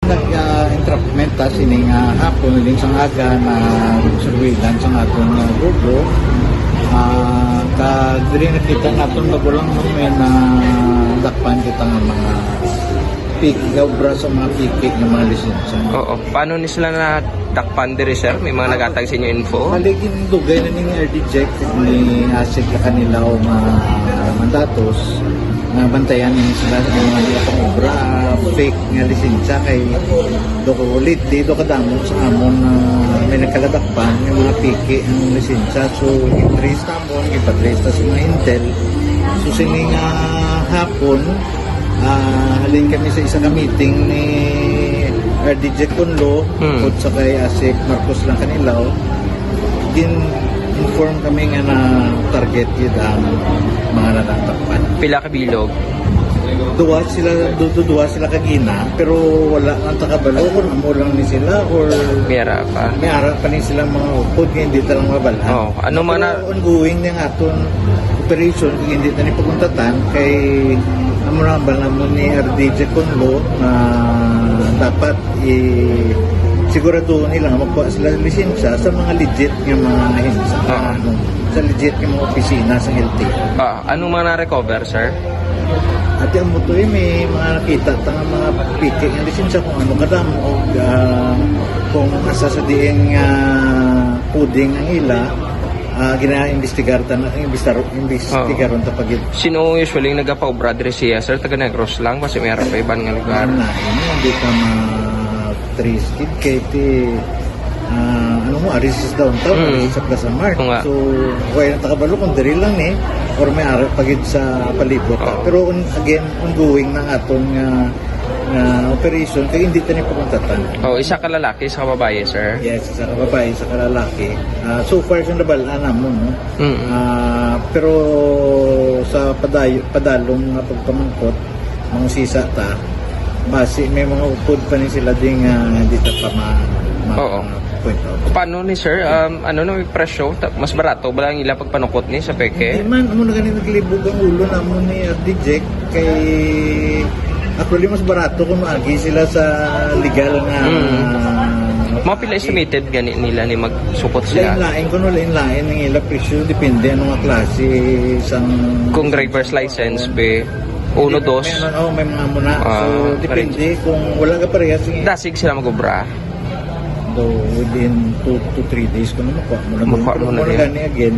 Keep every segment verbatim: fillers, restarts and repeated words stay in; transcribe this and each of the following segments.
Nag, ah, entrapment ta sini nga hapon, ining sang aga na surveillance ang aton nga grupo. Ah, kag diri nakita naton magulang mo may nadakpan kita nga mga piki, obra sa mga piki nga mga lisensya. Oo. Paano ni sila nadakpan diri, sir? May mga nagatag sa inyo info? Bali, gindugay na ni R D Jack ni Asik Kanilaw nga mandatos nga bantayan ni sila sa mga di pang obra, fake nga lisensya kay do ko lately, do kadamo sa amon na may nagkaladakpan nga mga piki ang lisensya. So, i-trace namon, gipa-trace ta sa mga intel. So, sini nga hapon, ah, halin kami sa isa ka meeting ni R D J Conlo, Hmm. bukod sa kay Asik Marcos lang Kanilaw, gin-inform kami nga na target yun ang mga natatakpan. Pila ka bilog? Duwa sila, du-, du-, duwa sila kagina, pero wala ang takabalo kung amo lang ni sila or May ara pa. may ara pa ni sila mga upod nga hindi talang mabalhan. Oh, ano man Pero na- ongoing na nga aton operation, kung hindi na ni pagkuntatan, kay amo na ang bala mo ni R D J Conlo na dapat i-, sigurado nila nga magkuha sila lisensya sa mga legit nga mga ahensya, Ah. ano, sa legit nga mga opisina sa L T O. Ah, anong mga na-recover, sir? Ati ang buto eh, may mga nakita ta nga mga piki nga lisensya kung ano kadamo o, ah, kung asa sa diin nga puding ang ila, ah, gina-imbestigar ta na, imbestar-, imbestigaron ta pa gid. Sino usually nagapaobra diri siya, sir? Taga Negros lang, basi may ara pa iban nga lugar. Ano na, ano, hindi ka ma-trace gid kay ti, ah, ano mo, ari sa downtown, Mm. ari sa Plaza Mart. Oo nga. So, wala na takabalo kung diri lang ni, or may ara pa gid sa palibot. Oo. Pero on-, again, ongoing na aton nga, nga operation, kay hindi ta ni pagkuntatan. Oh, isa ka lalaki, isa ka babaye, sir? Yes, isa ka babaye, isa ka lalaki. Ah, so far, sa nabal-an namon, no? Mm. Ah, pero sa padayo-, padalong nga pagpamangkot, mga sisa ta, basi may mga upod pa ni sila di nga hindi ta pa ma-, ma-, Oo. point out. Paano ni sir? Um, ano no, may presyo? Ta-, mas barato ba lang ila pagpanukot ni sa peke? Hindi man, amo na gani naglibog ang ulo namon ni R D Jack kay actually mas barato kung maagi sila sa legal nga Mm. Mga pila estimated gani nila ni magsukot sila? Lain-lain kuno, lain-lain ang ila presyo, depende ano nga klase sang Kung driver's license, be, uno, May, dos. may ano, oh, may mga muna. Ah, So, depende kung wala ka parehas, sige. Dasig sila mag-obra? Do, within two to three days, kung ano, makuha mo na Makuha doon. mo na Pero din. gani again,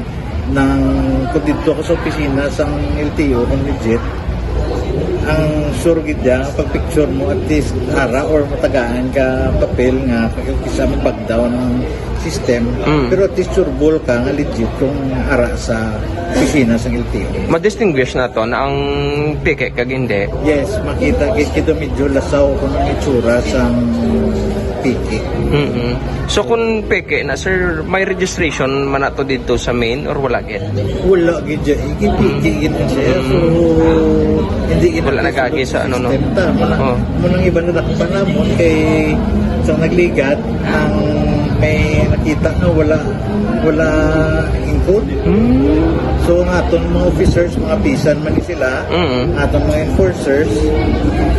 nang kung dito ako sa opisina sang L T O, kung legit, ang sure gid dyan, pag picture mo, at least, ara or matagaan ka papel nga, kisa mo back down ang system, Mm. pero at least sureball ka nga legit kung ara sa opisina sang L T O. Ma-distinguish na to na ang peke kag hindi. Yes, makita gid kita medyo lasaw kung ang itsura sang peke. Mm-mm. So, kung peke na, sir, may registration man na to dito sa main or wala gid? Wala gid dyan. Hindi, Mm. hindi gid na siya. So, Mm. hindi gid Wala na nagagi sa ano, no? system ta. Muna, Oh. muna ang iba na nakita namon kay sa nagligad, ang may nakita nga wala, wala encode. Mm. So, ang aton mga officers, mga pisan man ni sila, Mm. aton mga enforcers,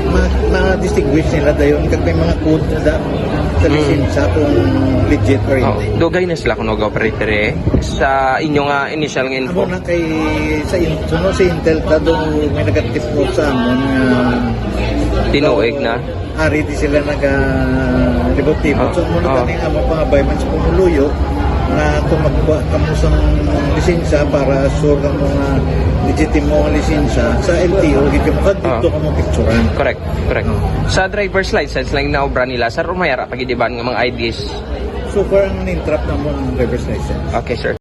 ma-, ma-distinguish nila dayon kag may mga code na da-, sa Mm. lisensya kung legit or Oh, hindi. dugay na sila kung nag-operate diri sa inyo nga initial nga Amo info. na kay sa in-, suno sa Intel ta do may nag-tip off sa amon nga Tinuig na. ari di sila naga-libot-libot. Ah, So, muna ah. kani ang among pangabay man sa pumuluyo na kung magkuha kamo sang lisensya para sure kamo nga legitimo ang lisensya, sa L T O gid kamo, kag Ah. dito kamo picturan. Correct, correct. Oh. Sa driver's license lang na obra nila, sir, o may ara pa gid iban nga mga I Ds? So far, ang na-entrap namon ang driver's license. Okay, sir.